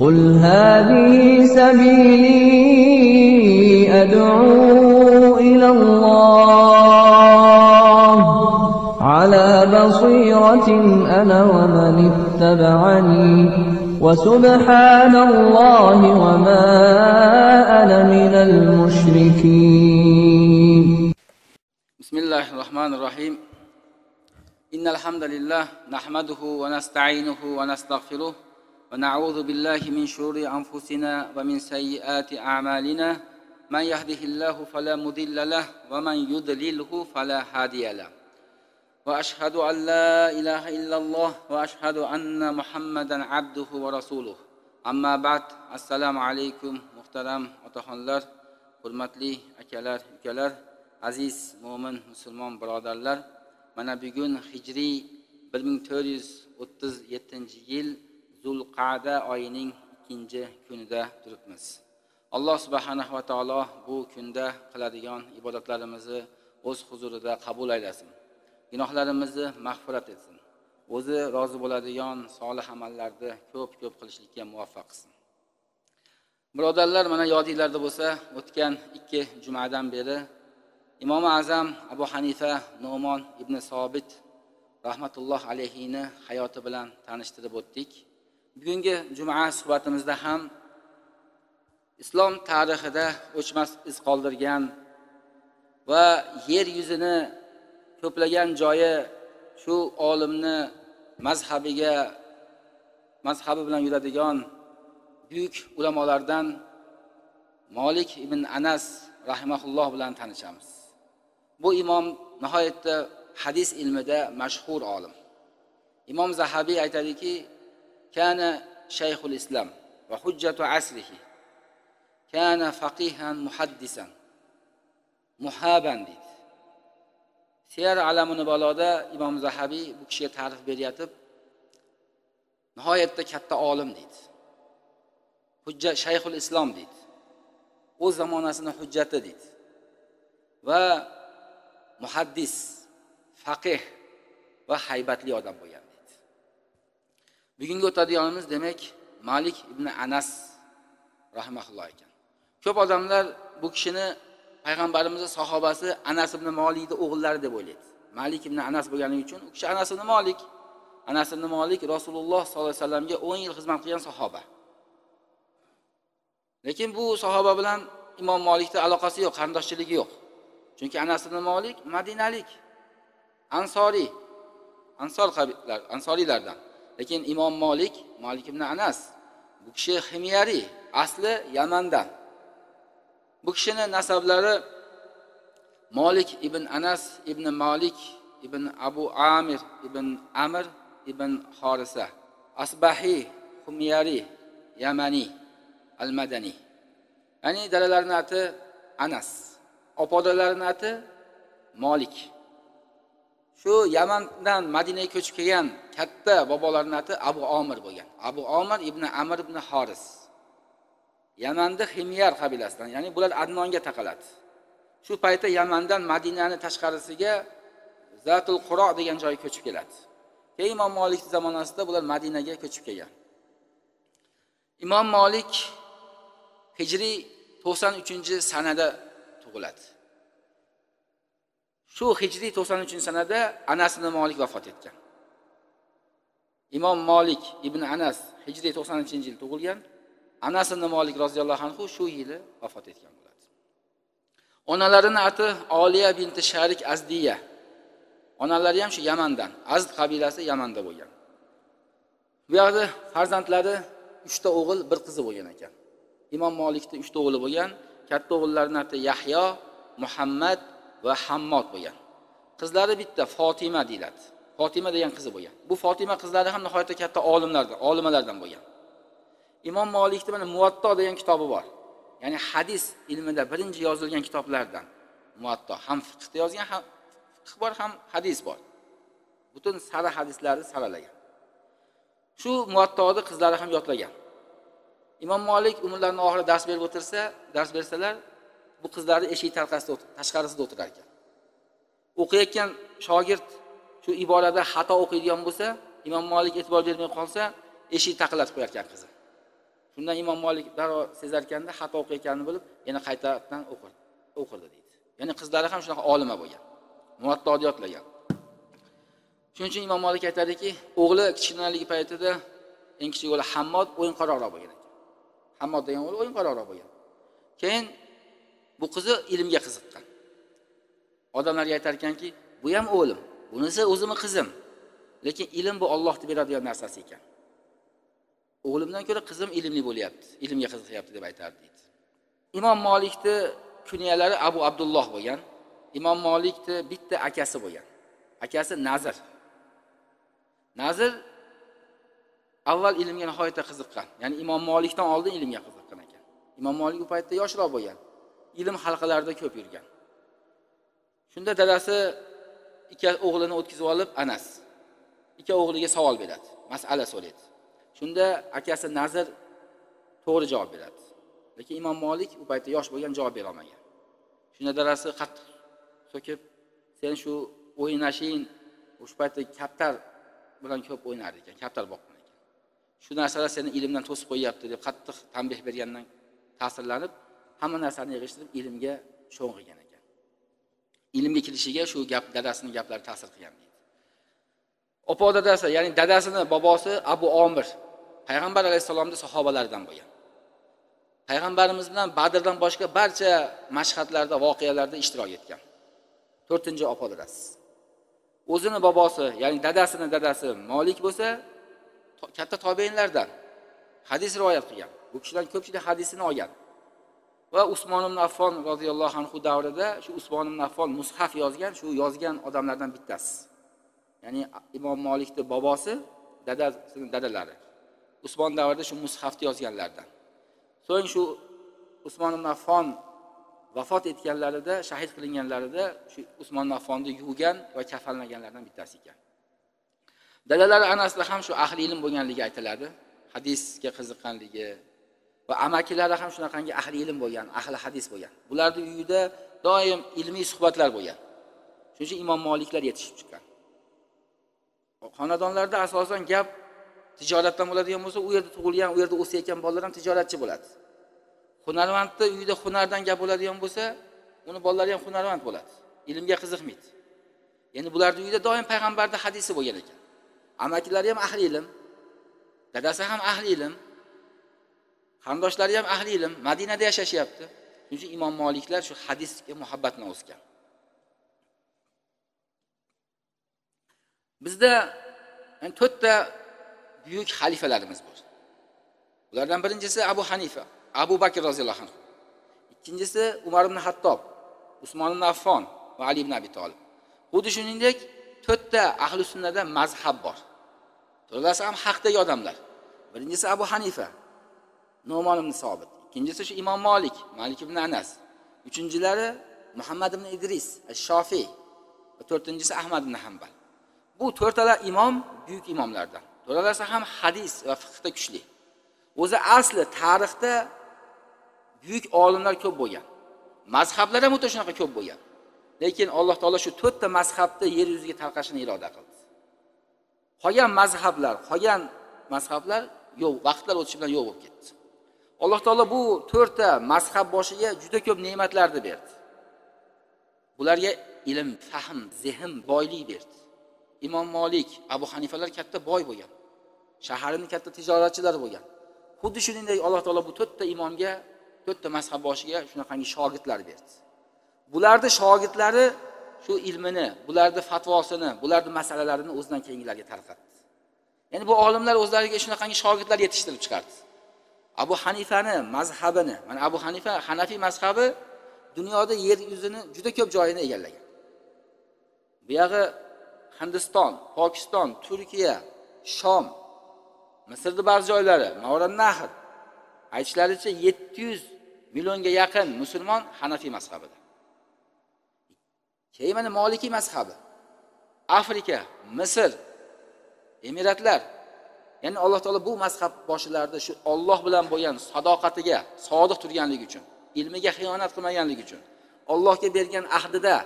قل هذه سبيلي أدعو إلى الله على بصيرة أنا ومن اتبعني وسبحان الله وما أنا من المشركين. بسم الله الرحمن الرحيم. إن الحمد لله نحمده ونستعينه ونستغفره ونعوذ بالله من شرور أنفسنا ومن سيئات أعمالنا. من يهده الله فلا مضل له ومن يضلله فلا هادي له. وأشهد أن لا إله إلا الله وأشهد أن محمدا عبده ورسوله. أما بعد، السلام عليكم muhtaram otaxonlar, hurmatli akalar, ukalar, aziz mo'min musulmon birodarlar. Mana bugun hijriy 1437-yil Zulqa'da oyining 2-kunida turibmiz. Alloh subhanahu va taolo bu kunda qiladigan ibodatlarimizni o'z huzurida qabul aylasin. Gunohlarimizni mag'firat etsin. O'zi rozi bo'ladigan solih amallarni ko'p-ko'p qilishlikka muvaffaq qilsin. Birodarlar, mana yodingizda bo'lsa, o'tgan 2 jumadan beri Imom Azam Abu Hanifa Nu'mon ibn Sobit rahmatulloh alayhini hayoti bilan tanishtirib o'tdik. Bugungi juma suhbatimizda ham islom tarixida o'chmas iz qoldirgan va yer yuzini ko'plagan joyi shu olimni mazhabi bilan yuradigan buyuk ulamolardan Molik ibn Anas rahimahulloh bilan tanishamiz. Bu imom nihoyatda hadis ilmida mashhur olim. Imom Zahabiy aytadiki, kana shayxul islom va hujjatu asrihi. Kana faqihan muhaddisan muhaban deydi. Siyar A'lamun Nubaloda Imom Zahabiy bu kishiga ta'rif beryatib, nihoyatda katta olim deydi. Hujjat shayxul islom deydi. O'z zamonasining hujjati deydi. Va muhaddis, faqih va haybatli odam bo'lgan deydi. Bugungi o'tadiganimiz demak Malik ibn Anas rahimahulloh ekan. Ko'p odamlar bu kishini payg'ambarimizning sahobasi Anas ibn Malikning o'g'illari deb o'ylaydi. Malik ibn Anas bo'lgani uchun u kishi Anas ibn Malik. Anas ibn Malik Rasululloh sollallohu alayhi vasallamga 10 yil xizmat qilgan sahoba. Lekin bu sahoba bilan Imom Malikning aloqasi yo'q, qarindoshchiligi yo'q. Chunki Anas ibn Malik madinalik, ansoriy, ansor qabilar, ansoriylardan. Lekin Imom Malik, Malik ibn Anas, bu kishi himyariy, asli Yamandan. Bu kishining nasablari Malik ibn Anas ibn Malik ibn Abu Amir ibn Amr ibn Harisa, Asbahi, Humyari, Yamani, Al-Madani. Ya'ni dalalarining oti Anas, opodalarining oti Malik. Shu Yamandan Madinaga ko'chib kelgan katta bobolarining oti Abu Omir bo'lgan. Abu Omir ibn Amr ibn Haris. Yamanda Himyar qabilasidan, ya'ni bular Adnonga taqaladi. Shu paytda Yamandan Madinani tashqarisiga Zatul Quro degan joyga ko'chib keladi. Keyin Imom Malik zamonasida bular Madinaga ko'chib kelgan. Imom Malik hijriy 93-sanada tug'iladi. Shu hijriy 93-sanada Anas ibn Malik vafot etgan. Imom Malik ibn Anas hijriy 93-yil tug'ilgan. Anas ibn Malik roziyallohu anhu shu yili vafot etgan bo'ladi. Onalarining oti Oliya binti Sharik Azdiya. Onalari ham shu Yamandan, Azd qabilasi Yamanda bo'lgan. Bu yerda farzandlari 3 ta o'g'il, 1 qizi bo'lgan ekan. Imom Malikning 3 ta o'g'li bo'lgan. Katta o'g'illarining oti Yahyo, Muhammad va Hammod bo'lgan. Qizlari bitta Fatima deyiladi. Fatima degan qizi bo'lgan. Bu Fatima qizlari ham nihoyatda katta olimlardan, olimalardan bo'lgan. Imom Malikning mana Muvatto degan kitobi bor. Ya'ni hadis ilmida birinchi yozilgan kitoblardan Muvatto. Ham fiqhda yozgan, ham fiqh bor, ham hadis bor. Butun sara hadislarni saralagan. Shu Muvattoni qizlari ham yodlagan. Imom Malik umrlarining oxirida dars berib o'tirsa, dars bersalar, bu qizlari eshik tashqarisida o'tirar ekan. O'qiyotgan shogird shu iborada xato o'qiydigan bo'lsa, Imom Malik e'tibor bermay qolsa, eshik taqillatib qo'yar ekan qizi. Shundan Imom Molik darrov sezarkanda xato o'qiyotganini bilib, yana qaytadan o'qirdi deydi. Ya'ni qizlari ham shunaqa olima bo'lgan. Muvattoni yodlagan. Shuning uchun Imom Molik aytadiki, o'g'li kichkinaligi paytida eng kichik o'g'li Hammod o'yinqaroqroq bo'lgan ekan. Hammod degan o'g'li o'yinqaroqroq bo'lgan. Keyin bu qizi ilmga qiziqqan. Odamlarga aytar ekanki, bu ham o'g'lim, bunisi o'zimni qizim. Lekin ilm bu Allohning beradigan narsasi ekan. O'g'limdan ko'ra qizim ilmli bo'lyapti, ilmga qiziqyapti deb aytardi deydi. Imom Molikni kunyalari Abu Abdulloh bo'lgan. Imom Molikni bitta akasi bo'lgan. Akasi Nazir. Nazir avval ilmga nihoyatda qiziqqan. Ya'ni Imom Molikdan oldin ilmga qiziqqan ekan. Imom Molik u paytda yoshroq bo'lgan. Ilm halqalarida ko'p yurgan. Shunda dadasi ikki o'g'lini o'tkazib olib, Anas ikki o'g'liga savol beradi, masala so'raydi. Shunda akasi Nazir to'g'ri javob beradi. Lekin Imom Molik u paytda yosh bo'lgan, javob bera olmagan. Shunda dadasi qattiq so'kib, sen shu o'ynashing, o'sha paytda kaptar bilan ko'p o'ynar ekan, kaptar boqqan ekan. Shu narsalar seni ilmdan to'sib qo'yyapti deb qattiq tanbeh bergandan ta'sirlanib, hamma narsani yig'ishtirib ilmga sho'ng'igan ekan. Ilmga kirishiga shu gap, dadasining gaplari ta'sir qilgan deydi. Opa dadasi, ya'ni dadasini bobosi Abu Omir, Payg'ambar alayhissalomning sahobalaridan bo'lgan. Payg'ambarimiz bilan Badrdan boshqa barcha mashhadlarda, voqealarda ishtirok etgan. 4-chi opa dadasi. O'zini bobosi, ya'ni dadasini dadasi Molik bo'lsa, katta tobeinlardan hadis rivoyat qilgan. Bu kishidan ko'pchilik hadisini olgan. Va Usmon ibn Affon roziyallohu anhu davrida shu Usmon ibn Affon mushaf yozgan, shu yozgan odamlardan bittasi. Ya'ni Imom Molikning bobosi, dadasining dadalari. Usmon davrida shu mushafni yozganlardan. So'ng shu Usmon ibn Affon vafot etganlarida, shahid qilinganlarida shu Usmon ibn Affonni yuvgan va kafanlaganlardan bittasi ekan. Dadalari Anasda ham shu ahli ilm bo'lganligi aytiladi, hadisga qiziqqanligi va amakilari ham shunaqangi ahli ilm bo'lgan, ahli hadis bo'lgan. Bularning uyida doim ilmiy suhbatlar bo'lgan. Shuning uchun Imom Moliklar yetishib chiqqan. Xonadonlarda asosan gap tijoratdan bo'ladigan bo'lsa, u yerda tug'ilgan, u yerda o'sayotgan bolalar ham tijoratchi bo'ladi. Hunarmandni uyida hunardan gap bo'ladigan bo'lsa, uni bolalari ham hunarmand bo'ladi. Ilmga qiziqmaydi. Ya'ni bularning uyida doim payg'ambarning hadisi bo'lgan ekan. Amakilari ham ahli ilm, dadasi ham ahli ilm, qarindoshlari ham ahli ilm, Madinada yashashyapti. Shuning uchun Imom Moliklar shu hadisga muhabbat bilan o'sgan. Bizda 4 ta buyuk xalifalarimiz bor. Ulardan birinchisi Abu Hanifa, Abu Bakr roziyallohu anhu. Ikkinchisi Umar ibn Hattob, Usmon ibn Affon va Ali ibn Abi Talib. Xuddi shuningdek 4 ta ahli sunnada mazhab bor. To'rtasi ham haqdagi odamlar. Birinchisi Abu Hanifa, Nu'mon ibn Sobit. Ikkinchisi shu Imom Malik, Malik ibn Anas. Uchinchilari Muhammad ibn Idris ash-Shofiy va to'rtinchisi Ahmad ibn Hanbal. Bu to'rtala imom buyuk imomlardan. To'rtalasi ham hadis va fiqhda kuchli. O'zi asli tarixda buyuk olimlar ko'p bo'lgan. Mazhablar ham o'ta shunaqa ko'p bo'lgan. Lekin Alloh taolo shu to'rtta mazhabni yer yuziga tarqashini iroda qildi. Qolgan mazhablar yo'q, vaqtlar o'tishi bilan yo'q bo'lib ketdi. Alloh taolo bu to'rtta mazhab boshiga juda ko'p ne'matlarni berdi. Bularga ilm, fahm, zehn, boylik berdi. Imom Malik, Abu Hanifalar katta boy bo'lgan. Shaharning katta tijoratchilari bo'lgan. Xuddi shuningdek Alloh taolo bu to'rtta imomga, to'rtta mazhab boshiga shunaqangi shogirdlar berdi. Bularning shogirdlari shu ilmini, bularning fatvosini, bularning masalalarini o'zidan keyingilarga tarqatdi. Ya'ni bu olimlar o'zlariga shunaqangi shogirdlar yetishtirib chiqardi. Abu Hanifani mazhabini, mana Abu Hanifa Hanafiy mazhabi dunyoda yer yuzini juda ko'p joyini egallagan. Bu yog'i Hindiston, Pokiston, Turkiya, Shom, Misrning ba'zi joylari, Mavrannahr, aytishlaricha 700 millionga yaqin musulmon Hanafiy mazhabida. Keyin mana Molikiy mazhabi. Afrika, Misr, Emiratlar. Ya'ni Alloh taolo bu mazhab boshilarida shu Alloh bilan bo'lgan sadoqatiga sodiq turganligi uchun, ilmiga xiyonat qilmaganligi uchun, Allohga bergan ahdida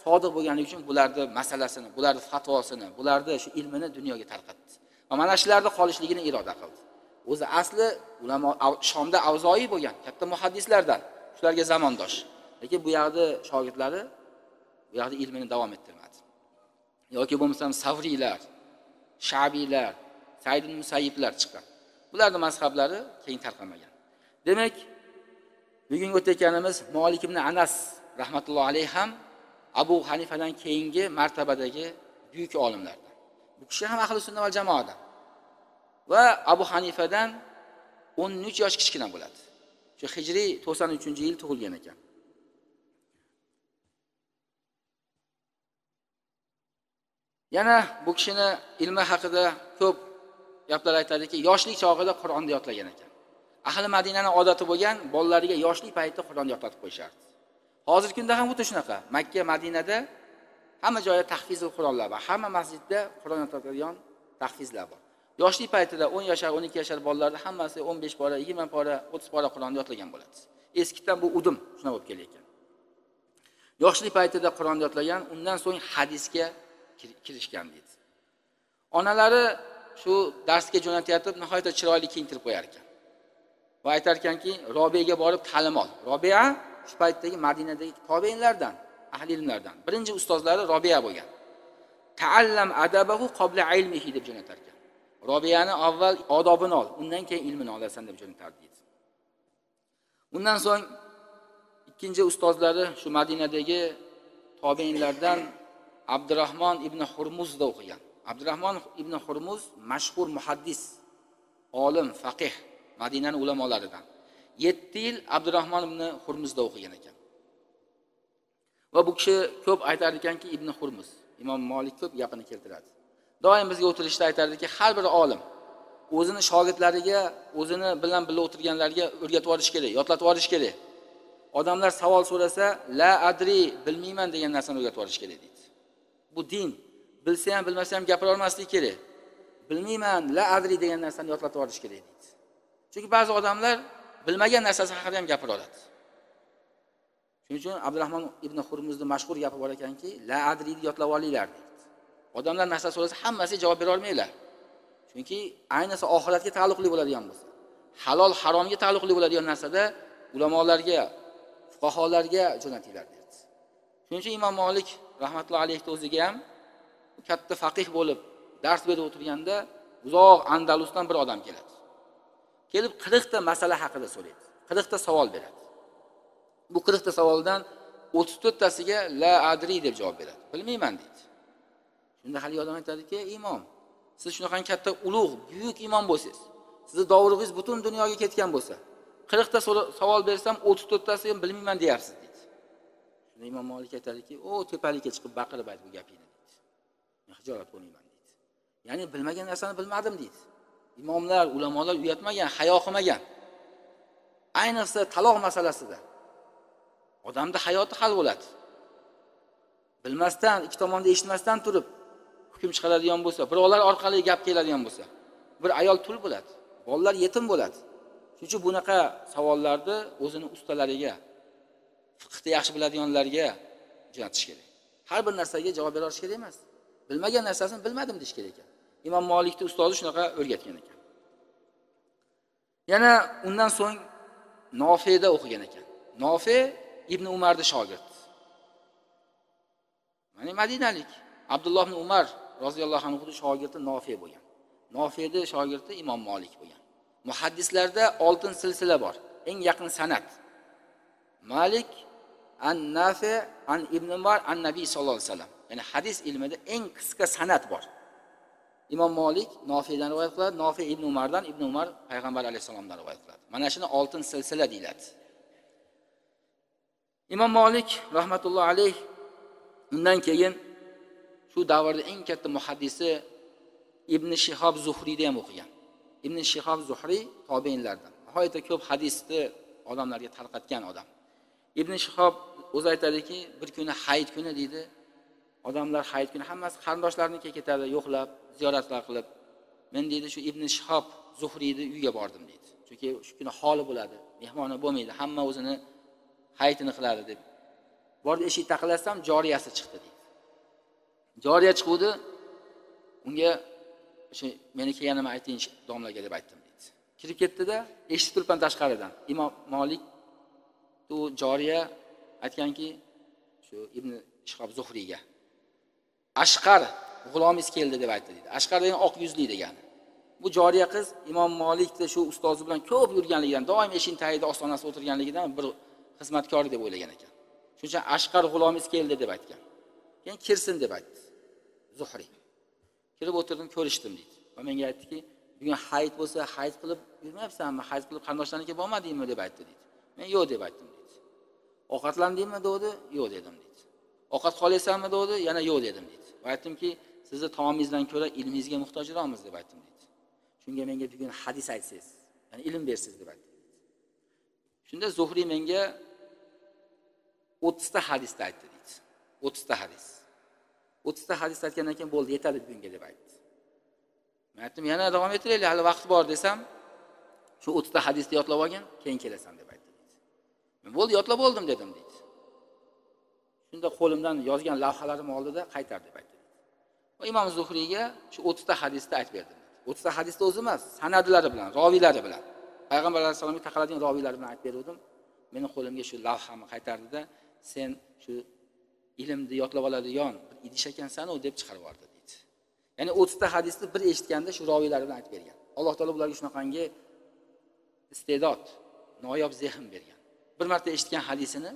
sodiq bo'lganligi uchun bularning masalasini, bularning fatvosini, bularning shu ilmini dunyoga tarqatdi. Va mana shularning qolishligini iroda qildi. O'zi asli ulamo Shomda Avzoiy bo'lgan, katta muhaddislardan, shularga zamondosh. Lekin bu yoqda shogirdlari bu yoqda ilmini davom ettirmadi. Yoki bo'lmasam Savriylar, Shabiylar, Said ibn Musayyiblar chiqqan. Bularning mazhablari keng tarqamagan. Demak, bugungi o'tayotganimiz Malik ibn Anas rahmatullohi alayhi ham Abu Hanifadan keyingi martabadagi buyuk olimlardan. Bu kishi ham ahli sunna val jamoadan. Va Abu Hanifadan 13 yosh kichkina bo'ladi. Shu hijriy 93-yil tug'ilgan ekan. Yana bu kishini ilmi haqida ko'p gaplar aytadiki, yoshlik chog'ida Qur'onni yodlagan ekan. Ahli Madinaning odati bo'lgan, bolalariga yoshlik paytida Qur'onni yodlatib qo'yishardi. Hozirgi kunda ham xuddi shunaqa. Makka, Madinada hamma joyda tahfizul Qur'onlar bor. Hamma masjidda Qur'on yodlatadigan tahfizlar bor. Yoshlik paytida 10 yashar, 12 yashar bolalarda hammasi 15 pora, 20 pora, 30 pora Qur'onni yodlagan bo'ladi. Eskidan bu udum shuna bo'lib kelayotgan. Yoshlik paytida Qur'onni yodlagan, undan so'ng hadisga kirishgan deydi. Onalari shu darsga jo'natayotib nihoyatda chiroyli kiyintirib qo'yar ekan. Va aytar ekanki, Robiyaga borib ta'lim ol. Robiya shu paytdagi Madinadagi tobeinlardan, ahli ilmlardan. Birinchi ustozlari Robiya bo'lgan. Ta'allam adabahu qabla ilmihi deb jo'natar ekan. Robiyani avval odobini ol, undan keyin ilmini olasan deb jo'natar deydi. Undan so'ng ikkinchi ustozlari shu Madinadagi tobeinlardan Abdurrahmon ibn Hurmuzda o'qigan. Abdurrahmon ibn Hurmuz mashhur muhaddis, olim, faqih, Madinaning ulamolaridan. 7 yil Abdurrahmon ibn Hurmuzda o'qigan ekan. Va bu kishi ko'p aytar ekanki, Ibn Hurmuz, Imom Malik ko'p gapini keltiradi. Doim bizga o'tirishda aytardiki, har bir olim o'zini shogirdlariga, o'zini bilan birga o'tirganlarga o'rgatib yuborish kerak, yodlatib yuborish kerak. Odamlar savol so'rasa, la adri, bilmayman degan narsani o'rgatib yuborish kerak deydi. Bu din. Bilsa ham, bilmasa ham gapira olmaslik kerak. Bilmayman, la adri degan narsani yodlatib yuborish kerak deydi. Chunki ba'zi odamlar bilmagan narsasi haqida ham gapira oladi. Shuning uchun Abdurrahmon ibn Hurmuzning mashhur gapi bor ekanki, la adrini yodlab olinglar deydi. Odamlar narsa so'rasa hammasiga javob bera olmaylar. Chunki ayniqsa oxiratga taalluqli bo'ladigan bo'lsa, halol haromga taalluqli bo'ladigan narsada ulamolarga, fuqaholarga jo'natinglar deydi. Shuning uchun Imom Malik rahmatullohi alayhi o'ziga ham katta faqih bo'lib dars berib o'tirganda uzoq Andalusdan bir odam keladi. Kelib 40 ta masala haqida so'raydi. 40 ta savol beradi. Bu 40 ta savoldan 34 tasiga la adri deb javob beradi. Bilmayman deydi. Shunda hali odam aytadiki, imom, siz shunaqa katta ulug', buyuk imom bo'lsangiz, sizni dovrug'ingiz butun dunyoga ketgan bo'lsa, 40 ta savol bersam 34 tasi ham bilmayman deyapsiz deydi. Shunda Imom Malik aytadiki, o tepalikka chiqib baqirib ayt bu gapingni deydi. Men xijolat bo'lmayman deydi. Ya'ni bilmagan narsani bilmadim deydi. Imomlar, ulamolar uyatmagan, hayo qilmagan. Ayniqsa taloq masalasida odamda hayoti hal bo'ladi. Bilmasdan, ikki tomonda eshitmasdan turib hukm chiqaradigan bo'lsa, birovlar orqali gap keladigan bo'lsa, bir ayol tul bo'ladi, bolalar yetim bo'ladi. Shuning uchun bunaqa savollarni o'zini ustalariga, fiqhni yaxshi biladiganlarga jo'natish kerak. Har bir narsaga javob bera olish kerak emas. Bilmagan narsasini bilmadim deyish kerak ekan. Imom Malikning ustozi shunaqa o'rgatgan ekan. Yana undan so'ng Nofiyda o'qigan ekan. Nofi ibn Umarning shogirdi. Ya'ni Madinalik Abdulloh ibn Umar roziyallohu anhu shogirdi Nofi bo'lgan. Nofiyning shogirdi Imom Malik bo'lgan. Muhaddislarda oltin silsila bor. Eng yaqin sanad. Malik an Nafi an Ibn Umar an Nabiy sallallohu alayhi vasallam. Ya'ni hadis ilmida eng qisqa sanad bor. Imom Malik Nofiydan rivoyat qiladi, Nofi ibn Umardan, Ibn Umar payg'ambar alayhisalomdan rivoyat qiladi. Mana shuni oltin silsila deyiladi. Imom Malik rahmatullohi alayh undan keyin shu davrda eng katta muhaddisi Ibn Shihob Zuhriyda ham o'qigan. Ibn Shihob Zuhriy tobeinlardan. Nihoyatda ko'p hadisni odamlarga tarqatgan odam. Ibn Shihob o'zi aytadiki, bir kuni hayit kuni deydi. Odamlar hayit kuni hammasi qarindoshlarinikiga ketadi, yo'qlab, ziyoratlar qilib. Men deydi shu Ibn Shihob Zuhriyni uyiga bordim deydi. Chunki shu kuni xoli bo'ladi, mehmoni bo'lmaydi, hamma o'zini hayitini qiladi deb. Borib eshik taqillatsam joriyasi chiqdi deydi. Joriya chiquvdi, unga o'sha meni kelganimni ayting domlaga deb aytdim deydi. Kirib ketdi-da, eshitib turibman tashqaridan. Imom Molik u joriya aytganki, shu Ibn Shihob Zuhriyga Ashqar g'ulomingiz keldi deb aytdi deydi. Ashqar degan oq yuzli degani. Bu joriya qiz Imom Molikda shu ustozi bilan ko'p yurganligidan, doim eshik tagida ostonasida o'tirganligidan bir xizmatkor deb o'ylagan ekan. Shuning uchun Ashqar g'ulomingiz keldi deb aytgan. Keyin kirsin deb aytdi Zuhriy. Kirib o'tirdim, ko'rishdim deydi. Va menga aytdiki, bugun hayit bo'lsa, hayit qilib yurmayapsanmi? Hayit qilib qarindoshlarnikiga bormadingmi deb aytdi deydi. Men yo'q deb aytdim deydi. Ovqatlandingmi dedi? Yo'q dedim deydi. Ovqat xohlaysanmi dedi? Yana yo'q dedim deydi. Va aytdimki, sizni taomingizdan ko'ra ilmingizga muhtojroqmiz deb aytdim deydi. Shunga menga bugun hadis aytsangiz, ya'ni ilm bersangiz deb aytdim. Shunda Zuhriy menga 30 ta hadisni aytdi deydi. 30 ta hadis. 30 ta hadis aytgandan keyin bo'ldi, yetadi bugunga deb aytdi. Men aytdim, yana davom ettiraylik, hali vaqt bor desam, shu 30 ta hadisni yodlab olgin, keyin kelasan deb aytdi deydi. Men bo'ldi, yodlab oldim dedim deydi. Shunda qo'limdan yozgan lavhalarim oldida qaytar deb aytdi. Va Imom Zuhriyga shu 30 ta hadisni aytib berdim. 30 ta hadisni o'zi emas, sanadlari bilan, roviylari bilan. Payg'ambar alayhissalomga taqaladigan roviylari bilan aytib berdim. Meni qo'limga shu lavhamni qaytardida, sen shu ilmni yodlab oladigan bir idish ekansan-u deb chiqarib yubordi deydi. Ya'ni 30 ta hadisni bir eshitganda shu roviylari bilan aytib bergan. Alloh taolo bularga shunaqangi iste'dod, noyob zehn bergan. Bir marta eshitgan hadisini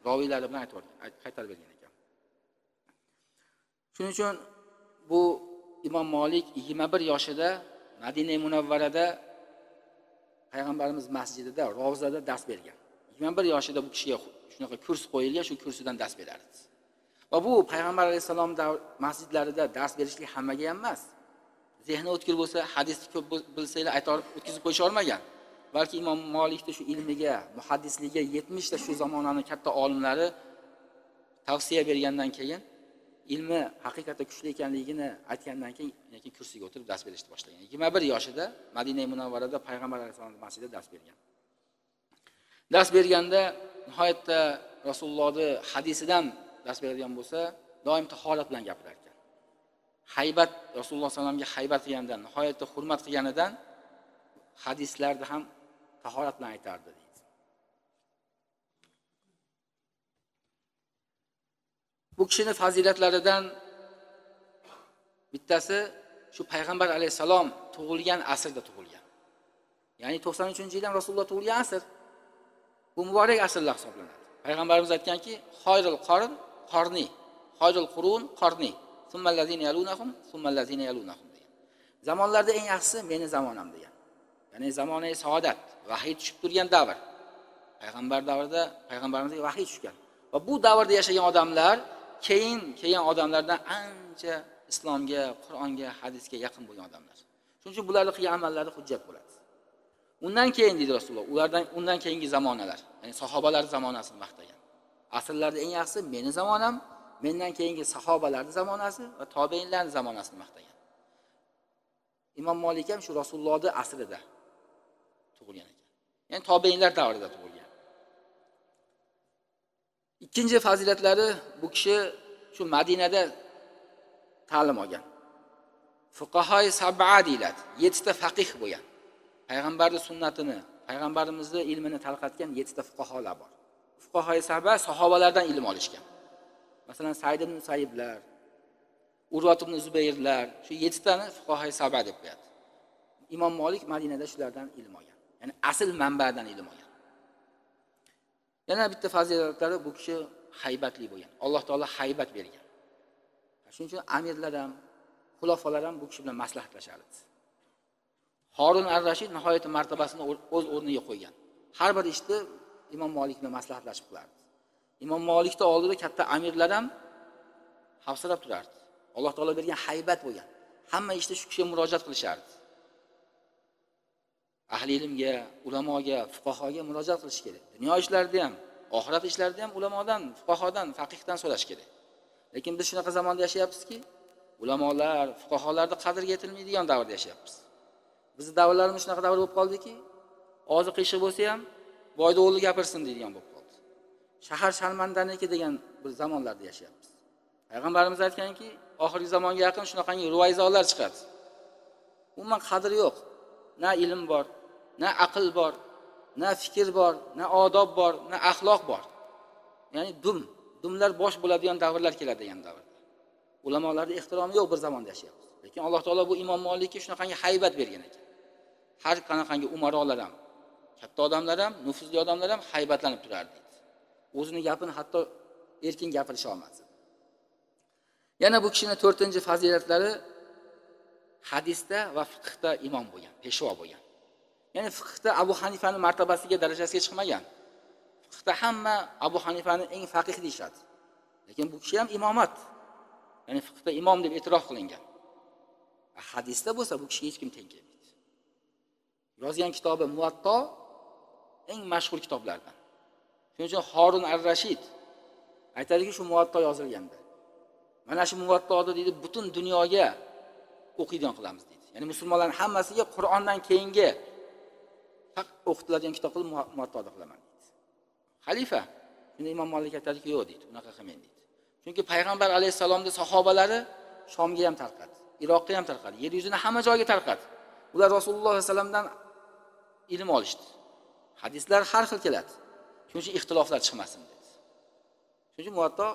roviylari bilan aytib yuborgan, qaytarib bergan ekan. Shuning uchun bu Imom Molik 21 yoshida Madina Munavvarada Payg'ambarimiz masjidida, Ravzada dars bergan. 21 yoshida bu kishiga shunaqa kurs qo'yilgan, shu kursidan dars berardi. Va bu Payg'ambar alayhissalom masjidlarida dars berishlik hammaga ham emas. Zehni o'tkir bo'lsa, hadisni ko'p bilsanglar aytib o'tkazib qo'yisha olmagan. Balki Imom Molikda shu ilmiga, muhaddisligiga 70 ta shu zamonaning katta olimlari tavsiya bergandan keyin, ilmi haqiqatda kuchli ekanligini aytgandan keyin kursiga o'tirib dars berishni boshlagan. 21 yoshida Madina Munavvarada Payg'ambar alayhissalom masjidida dars bergan. Dars berganda nihoyatda Rasulullohning hadisidan dars beradigan bo'lsa, doim tahorat bilan gapirar ekan. Haybat, Rasululloh sollallohu alayhi vasallamga haybat qilgandan, nihoyatda hurmat qilganidan hadislarni ham tahorat bilan aytardi deydi. Bu kishining fazilatlaridan bittasi shu Payg'ambar alayhissalom tug'ilgan asrda tug'ilgan. Ya'ni 93-yildan Rasululloh tug'ilgan asr. Bu muborak asrlar hisoblanadi. Payg'ambarimiz aytganki, xoyrul qarn qarni, xoyrul qurun qarni, summallazina yalunahum, summallazina yalunahum degan. Zamonlarda eng yaxshisi meni zamonam degan. Ya'ni zamonai saodat, vahiy tushib turgan davr. Payg'ambar davrida payg'ambarimizga vahiy tushgan. Va bu davrda yashagan odamlar keyin kelgan odamlardan ancha islomga, Qur'onga, hadisga yaqin bo'lgan odamlar. Shuning uchun bularning qilgan amallari hujjat bo'ladi. Undan keyin deydi Rasululloh, ulardan undan keyingi zamonalar, ya'ni sahobalar zamonasini maqtagan. Asrlarda eng yaxshisi meni zamonam, mendan keyingi sahobalarning zamonasi va tobeinlarning zamonasini maqtagan. Imom Molik ham shu Rasulullohning asrida tug'ilgan ekan. Ya'ni tobeinlar davrida tug'ilgan. Ikkinchi fazilatlari bu kishi shu Madinada ta'lim olgan. Fuqahoi sab'a deyiladi. 7 ta faqih bo'lgan. Payg'ambarning sunnatini, payg'ambarimizning ilmini tarqatgan 7 ta fuqaholar bor. Fuqahoi sab'a sahobalardan ilm olishgan. Masalan, Said ibn Musayyiblar, Urvat ibn Zubayrlar, shu 7 tani fuqahoi sab'a deb qo'yadi. Imom Molik Madinada shulardan ilm olgan. Ya'ni asl manbadan ilm olgan. Yana bitta fazilatlari bu kishi haybatli bo'lgan. Alloh taolo haybat bergan. Shuning uchun amirlar ham, xulofalar ham bu kishi bilan maslahatlashardi. Harun ar-Rashid nihoyat martabasini o'z o'rniga qo'ygan. Har bir ishni Imom Molik bilan maslahatlashib qilardi. Imom Molikning oldida katta amirlar ham xavfsirab turardi. Alloh taolo bergan haybat bo'lgan. Hamma ishda shu kishiga murojaat qilishardi. Ahli ilmga, ulamoga, fuqahoga murojaat qilish kerak. Dunyo ishlarida ham, oxirat ishlarida ham ulamodan, fuqahodan, faqihdan so'rash kerak. Lekin biz shunaqa zamonda yashayapmizki, ulamolar, fuqaholarning qadriga yetilmaydigan davrda yashayapmiz. Bizning davrlarimiz shunaqa davr bo'lib qoldiki, og'zi qiyshiq bo'lsa ham boyda o'g'li gapirsin deydigan bo'lib qoldi. Shahar sharmandaniki degan bir zamonlarda yashayapmiz. Payg'ambarimiz aytganki, oxirgi zamonga yaqin shunaqangi ruvayzolar chiqadi. Umuman qadri yo'q. Na ilm bor, Na aql bor, na fikr bor, na odob bor, na axloq bor. Ya'ni dumlar bosh bo'ladigan davrlar keladi degan davrda. Ulamolarning ehtiromi yo'q bir zamonda yashayapmiz. Lekin Alloh taolo bu Imom Malikka shunaqangi haybat bergan ekan. Har qanaqangi umarolar ham, katta odamlar ham, nufuzli odamlar ham haybatlanib turardi. O'zini gapini hatto erkin gapirisha olmasdi. Yana bu kishining 4-fazilatlari hadisda va fiqhda imom bo'lgan, peshvo bo'lgan. Ya'ni fiqhda Abu Hanifaning martabasiga, darajasiga chiqmagan. Fiqhda hamma Abu Hanifani eng faqih deyishadi. Lekin bu kishi ham imomat. Ya'ni fiqhda imom deb e'tirof qilingan. Hadisda bo'lsa bu kishiga hech kim teng kelmaydi. Yozgan kitobi Muvatto eng mashhur kitoblardan. Shuning uchun Harun ar-Rashid aytadiki, shu Muvatto yozilganda mana shu Muvattoni deydi, butun dunyoga o'qiydigan qilamiz deydi. Ya'ni musulmonlarning hammasiga Qur'ondan keyingi haq o'qitiladigan kitob qilib Muvattoni qilaman deydi. Xalifa shunda Imom Malik aytadiki, yo'q deydi, unaqa qilmang deydi. Chunki payg'ambar alayhissalomning sahobalari Shomga ham tarqadi, Iroqqa ham tarqadi, yer yuzini hamma joyga tarqadi. Ular Rasululloh sollallohu alayhi vasallamdan ilm olishdi. Hadislar har xil keladi. Shuning uchun ixtiloflar chiqmasin dedi. Shuning uchun Muvatto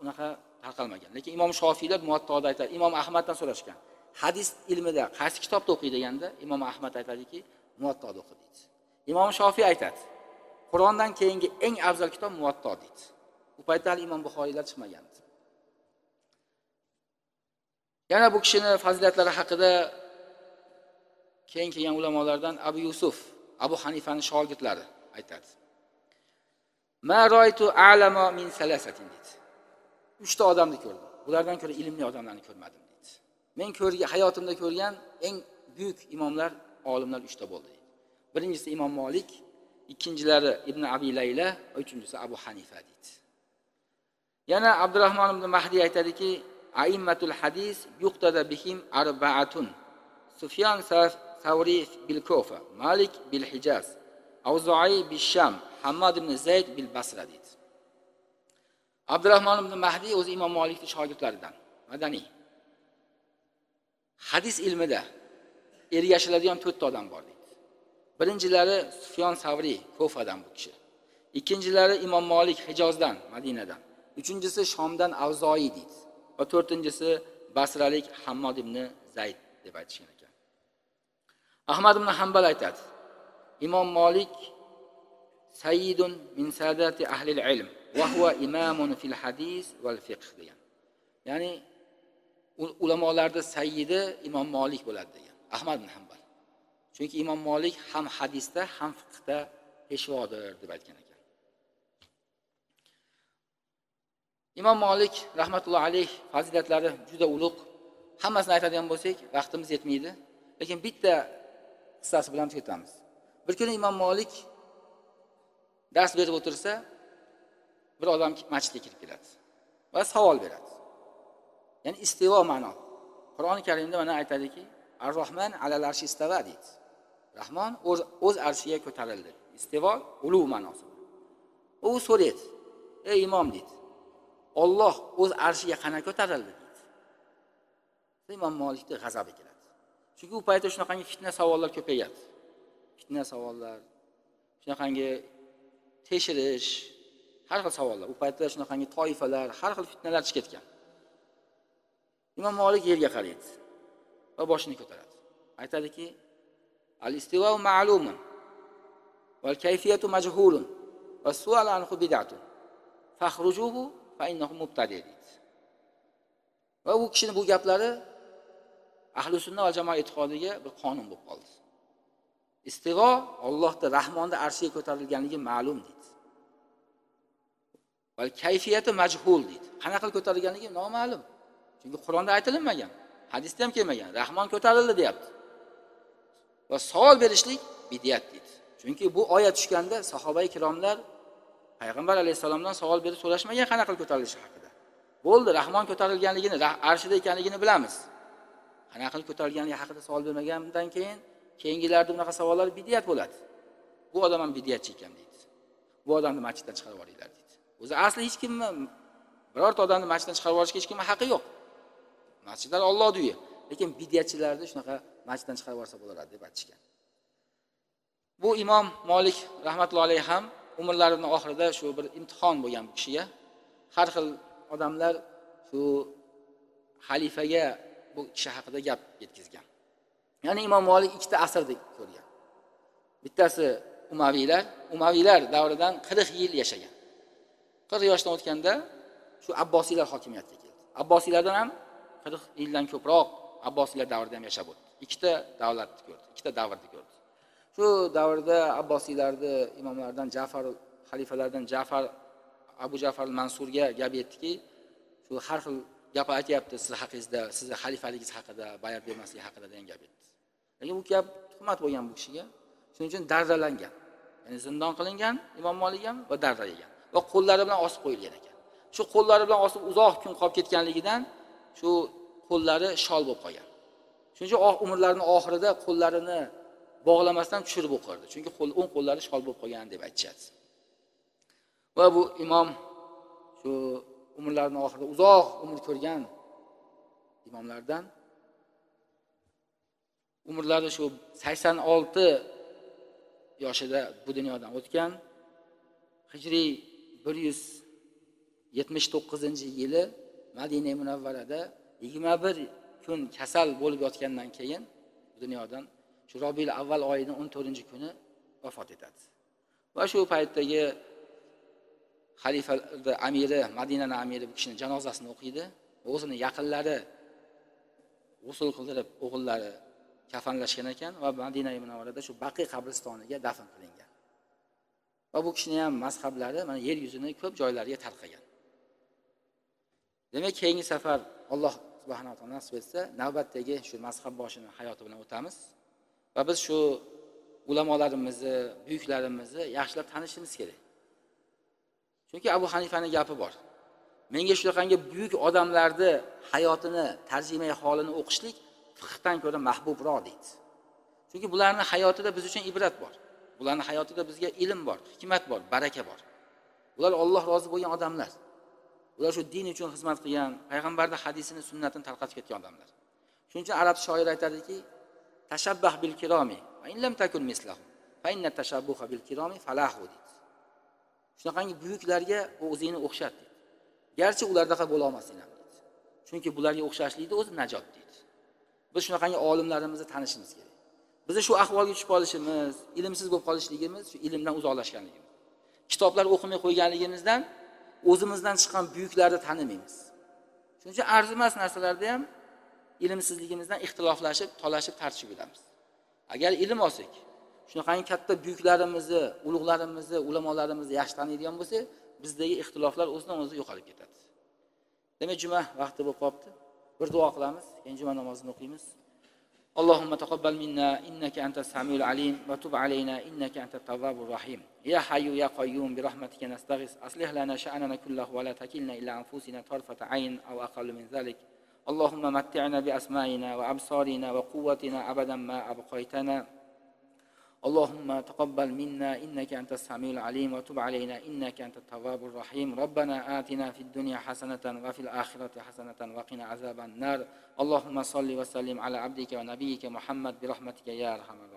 unaqa tarqalmagan. Lekin Imom Shofiylar Muvattoda aytadi, Imom Ahmaddan so'rashgan. Hadis ilmida qaysi kitobda o'qiy deganda Imom Ahmad aytadiki, Muvattoda o'qi deydi. Imom Shofiy aytadi, Qur'ondan keyingi eng afzal kitob Muvatto deydi. U paytda hali Imom Buxoriylar chiqmagan. Yana bu kishining fazilatlari haqida keyin kelgan ulamolardan Abu Yusuf, Abu Hanifaning shogirdlari aytadi. Ma ro'aytu a'lama min salasatin deydi. 3 ta odamni ko'rdim. Ulardan ko'ra ilmli odamlarni ko'rmadim deydi. Men ko'rgan, hayotimda ko'rgan eng buyuk imomlar, olimlar 3 ta bo'ldi deydi. Birinchisi Imom Malik, ikkinchilari Ibn Abi Layla, uchinchisi Abu Hanifa deydi. Yana Abdurrahmon ibn Mahdi aytadiki, Aimmatul hadis yuqtada bihim arba'atun. Sufyan Savri bil Kufa, Malik bil Hijaz, Avzoiy bil Sham, Hammad ibn Zayd bil Basra deydi. Abdurrahmon ibn Mahdi o'zi Imom Malikning shogirdlaridan, madaniy. Hadis ilmida ergashiladigan 4 ta odam bor deydi. Birinchilari Sufyon Savri, Kufadan bu kishi. Ikkinchilari Imom Malik Hijozdan, Madinadan. Uchinchisi Shomdan Avzoiy deydi. Va to'rtinchisi Basralik Hammod ibn Zayd deb aytishgan ekan. Ahmad ibn Hanbal aytadi: Imom Malik sayyidun min sadati ahli al-ilm va huwa imamun fil hadis wal fiqh degan. Ya'ni ulamolarda sayyidi Imom Malik bo'ladi degan Ahmad ibn Hanbal. Chunki Imom Malik ham hadisda, ham fiqhda peshvodir deb aytgan ekan. Imom Malik rahmatullohi alayh fazilatlari juda ulug'. Hammasini aytadigan bo'lsak, vaqtimiz yetmaydi. Lekin bitta qissasi bilan tugatamiz. Bir kuni Imom Malik dars berib o'tirsa, bir odam masjidga kirib keladi va savol beradi. Ya'ni istivo ma'no. Qur'oni Karimda mana aytadiki, Ar-Rahman alal arshi istava deydi. Rahmon o'z arshiga ko'tarildi. Istivo ulug' ma'nosi. U so'raydi: "Ey imom" deydi. Alloh o'z arshiga qana ko'tarildi deydi. Imom Malikning g'azabi keladi. Chunki u paytda shunaqangi fitna savollar ko'payadi. Fitna savollar, shunaqangi tekshirish, har xil savollar. U paytda shunaqangi toifalar, har xil fitnalar chiqib ketgan. Imom Malik yerga qaraydi va boshini ko'taradi. Aytadiki: "Al-istivau ma'lumun wal kayfiyatu majhulun va su'al anhu bid'atun. Fakhrujuhu fa innahu mubtadi" deydi. Va u kishining bu gaplari ahli sunna va jamoa e'tiqodiga bir qonun bo'lib qoldi. Istivo Allohning Rahmonda arshiga ko'tarilganligi ma'lum deydi. Val kayfiyati majhul deydi. Qanaqa qilib ko'tarilganligi noma'lum. Chunki Qur'onda aytilmagan, hadisda ham kelmagan. Rahmon ko'tarildi deyapti. Va savol berishlik bid'at deydi. Chunki bu oyat tushganda sahobai kiromlar payg'ambar alayhissalomdan savol berib so'rashmagan qanaqa qilib ko'tarilishi haqida. Bo'ldi, Rahmon ko'tarilganligini, arshida ekanligini bilamiz. Qanaqa qilib ko'tarilganligi haqida savol bermagandan keyin keyingilarda bunaqa savollar bid'at bo'ladi. Bu odam ham bid'atchi ekan deydi. Bu odamni masjiddan chiqarib yuboringlar deydi. O'zi asli hech kimni, birorta odamni masjiddan chiqarib yuborishga hech kimning haqqi yo'q. Masjidlar Allohning uyi. Lekin bid'atchilarni shunaqa masjiddan chiqarib yuborsa bo'ladi deb aytishgan. Bu Imom Molik rahmatullohi alayhi ham umrlarining oxirida shu bir imtihon bo'lgan bu kishiga. Har xil odamlar shu xalifaga bu kishi haqida gap yetkazgan. Ya'ni Imom Molik ikkita asrni ko'rgan. Bittasi Umaviylar, Umaviylar davridan 40 yil yashagan. 40 yoshdan o'tganda shu Abbosiylar hokimiyatga keldi. Abbosiylardan ham 40 yildan ko'proq Abbosiylar davrida ham yashab o'tdi. Ikkita davlatni ko'rdi, ikkita davrni ko'rdi. Shu davrda Abbosiylarni imomlaridan Ja'far, xalifalardan Ja'far, Abu Ja'far Mansurga gap yetdiki, shu har xil gap aytyapti siz haqingizda, sizni xalifaligingiz haqida, bayat bermaslik haqida degan gap yetdi. Lekin bu gap tuhmat bo'lgan bu kishiga. Shuning uchun dardalangan. Ya'ni zindon qilingan Imom Molik ham va darda yegan. Va qo'llari bilan osib qo'yilgan ekan. Shu qo'llari bilan osib uzoq kun qolib ketganligidan shu qo'llari shol bo'lib qolgan. Shuning uchun umrlarining oxirida qo'llarini bog'lamasdan tushirib o'qirdi. Chunki o'ng qo'llari shol bo'lib qolgan deb aytishadi. Va bu imom shu umrlarining oxirida uzoq umr ko'rgan imomlardan, umrlari shu 86 yoshida bu dunyodan o'tgan. Hijriy 179-yili Madina Munavvarada 21 kun kasal bo'lib yotgandan keyin bu dunyodan shu Robiul avval oyining 14-kuni vafot etadi. Va shu paytdagi xalifa amiri, Madinaning amiri bu kishining janozasini o'qiydi. O'zini yaqinlari g'usl qildirib, o'g'illari kafanlashgan ekan va Madina Munavvarada shu Baqi qabristoniga dafn qilingan. Va bu kishining ham mazhablari mana yer yuzini ko'p joylariga tarqagan. Demak, keyingi safar Alloh subhanahu va taolo nasib etsa, navbatdagi shu mazhab boshining hayoti bilan o'tamiz. Va biz shu ulamolarimizni, buyuklarimizni yaxshilab tanishimiz kerak. Chunki Abu Hanifaning gapi bor. Menga shunaqangi buyuk odamlarni hayotini, tarjimai holini o'qishlik fiqhdan ko'ra mahbubroq deydi. Chunki bularning hayotida biz uchun ibrat bor. Bularning hayotida bizga ilm bor, hikmat bor, baraka bor. Ular Alloh rozi bo'lgan odamlar. Ular shu din uchun xizmat qilgan, payg'ambarning hadisini, sunnatini tarqatib ketgan odamlar. Shuning uchun arab shoiri aytadiki, tashabbah bil kiromi va in lam takun mislahum fa inna tashabbuha bil kiromi falahu deydi. Shunaqangi buyuklarga o'zingni o'xshat deydi. Garchi ulardaqa bo'la olmasang ham deydi. Chunki bularga o'xshashlikni o'zi najot deydi. Biz shunaqangi olimlarimizni tanishimiz kerak. Bizni shu ahvolga tushib qolishimiz, ilmsiz bo'lib qolishligimiz, shu ilmdan uzoqlashganligimiz. Kitoblar o'qimay qo'yganligimizdan o'zimizdan chiqqan buyuklarni tanimaymiz. Shuning uchun arzimas narsalarda ham ilmsizligimizdan ixtiloflashib, talashib, tartishib yuramiz. Agar ilm olsak, shunaqangi katta buyuklarimizni, ulug'larimizni, ulamolarimizni yaxshi taniydigan bo'lsak, bizdagi ixtiloflar o'zidan o'zi yo'qolib ketadi. Demak, juma vaqti bo'lib qolibdi. Bir duo qilamiz, keyin juma namozini o'qiymiz. Allohumma taqabbal minna innaka antas samiul alim va tub alayna innaka antat tawwabur rahim. Ya hayyu ya qayyum bi rahmatika nastaghiz aslih lana sha'nana kullahu va la takilna ila anfusina tarfata ayn aw aqallu min zalik. Allohumma matti'na bi asma'ina va absarina va quwwatina abadan ma abqaytana. اللهم تقبل منا إنك أنت السميع العليم وتب علينا إنك أنت التواب الرحيم. ربنا آتنا في الدنيا حسنة وفي الآخرة حسنة وقنا عذاب النار. اللهم صل وسلم على عبدك ونبيك محمد برحمتك يا أرحم الراحمين.